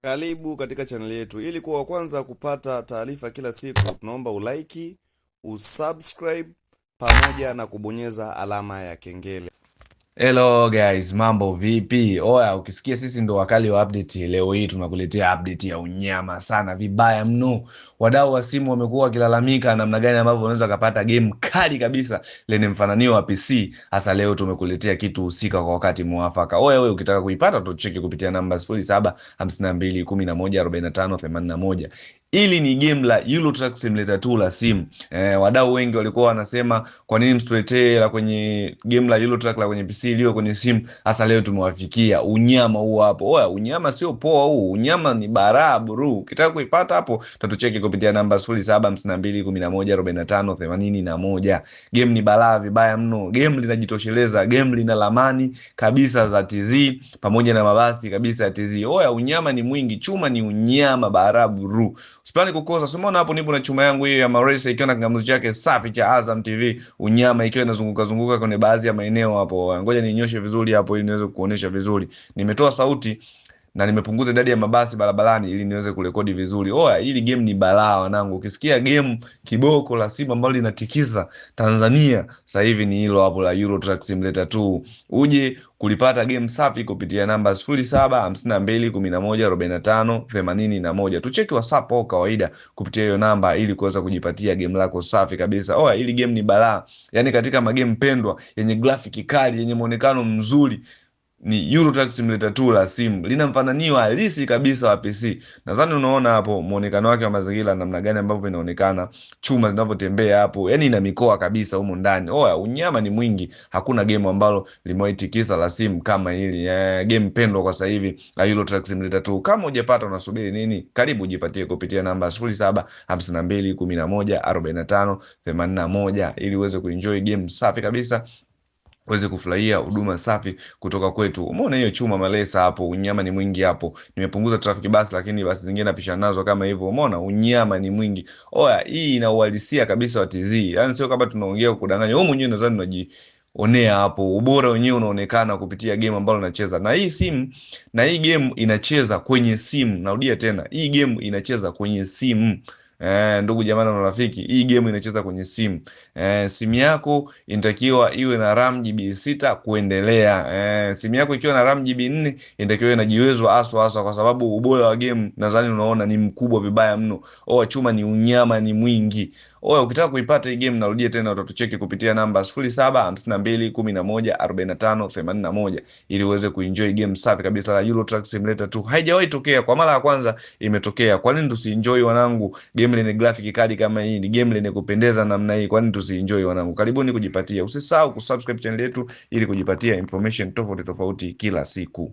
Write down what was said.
Karibu katika chaneli yetu. Ili kuwa wa kwanza kupata taarifa kila siku, tunaomba ulike, usubscribe pamoja na kubonyeza alama ya kengele. Hello guys, mambo vipi? Oya, ukisikia sisi ndo wakali wa update, leo hii tunakuletea update ya unyama sana vibaya mno. Wadau wa simu wamekuwa wakilalamika namna gani ambavyo unaweza kupata game kali kabisa lenye mfananio wa PC. Hasa leo tumekuletea kitu husika kwa wakati muafaka. Oya wewe ukitaka kuipata tucheki kupitia namba 0752114581. Hili ni game la Euro Truck Simulator 2 la simu. Wadau wengi walikuwa wanasema kwa nini msituletee la kwenye game la Euro Truck la kwenye PC iliyo kwenye simu. Hasa leo tumewafikia unyama huu hapo. Oya, unyama sio poa huu, unyama ni baraa buru. Ukitaka kuipata hapo tatucheki kupitia namba 0752114581. Game ni balaa vibaya mno. Game linajitosheleza, game lina lamani kabisa za TZ pamoja na mabasi kabisa ya TZ. Oya, unyama ni mwingi, chuma ni unyama baraa buru. Usipani kukosa. Umeona hapo nipo na chuma yangu hiyo ya Maresa ikiwa na kingamuzi chake safi cha Azam TV, unyama ikiwa inazunguka zunguka kwenye baadhi ya maeneo hapo. Ngoja ninyoshe vizuri hapo ili niweze kuonyesha vizuri. Nimetoa sauti na nimepunguza idadi ya mabasi barabarani ili niweze kurekodi vizuri. Oya, hili game ni balaa wanangu. Ukisikia game kiboko la simu ambalo linatikisa Tanzania sasa hivi ni hilo hapo la Euro Truck Simulator 2. Uje kulipata game safi kupitia namba 0752114581. Tucheki WhatsApp au kawaida kupitia hiyo namba ili kuweza kujipatia game lako safi kabisa. Oya, hili game ni balaa. Yaani katika magame pendwa yenye graphic kali, yenye muonekano mzuri ni Euro Truck Simulator 2 la simu, lina mfananio halisi kabisa wa PC. Nadhani unaona hapo muonekano wake wa mazingira namna gani ambavyo inaonekana, chuma zinavyotembea hapo, yani ina mikoa kabisa humu ndani. Oya, unyama ni mwingi, hakuna game ambalo limewaitikisa la simu kama hili. Game pendwa kwa sasa hivi la Euro Truck Simulator 2. Kama hujapata unasubiri nini? Karibu ujipatie kupitia namba 0752114581 ili uweze kuenjoy game safi kabisa, uweze kufurahia huduma safi kutoka kwetu. Umeona hiyo chuma malesa hapo, unyama ni mwingi hapo. Nimepunguza traffic basi, lakini basi zingine napishana nazo kama hivyo. Umeona unyama ni mwingi. Oya, hii ina uhalisia kabisa wa TZ. Yaani sio kama tunaongea kudanganya. Wewe mwenyewe nadhani unajionea hapo. Ubora wenyewe unaonekana kupitia game ambalo unacheza. Na hii simu, na hii game inacheza kwenye simu. Narudia tena, hii game inacheza kwenye simu. Ndugu jamaa na marafiki, hii game inacheza kwenye simu. Simu yako inatakiwa iwe na RAM GB 6 kuendelea. Simu yako ikiwa na RAM GB 4 inatakiwa inajiwezwa haswa haswa, kwa sababu ubora wa game nadhani unaona ni mkubwa vibaya mno. Oa, chuma ni unyama ni mwingi. Oa, ukitaka kuipata hii game, narudia tena, utatucheki kupitia namba 0752114581 ili uweze kuenjoy game safi kabisa la Euro Truck Simulator 2. Haijawahi tokea, kwa mara ya kwanza imetokea. Kwa nini tusienjoy wanangu game lenye graphic kali kama hii? Ni game lenye kupendeza namna hii, kwa nini tusienjoy wanangu? Karibuni kujipatia. Usisahau kusubscribe channel yetu ili kujipatia information tofauti tofauti kila siku.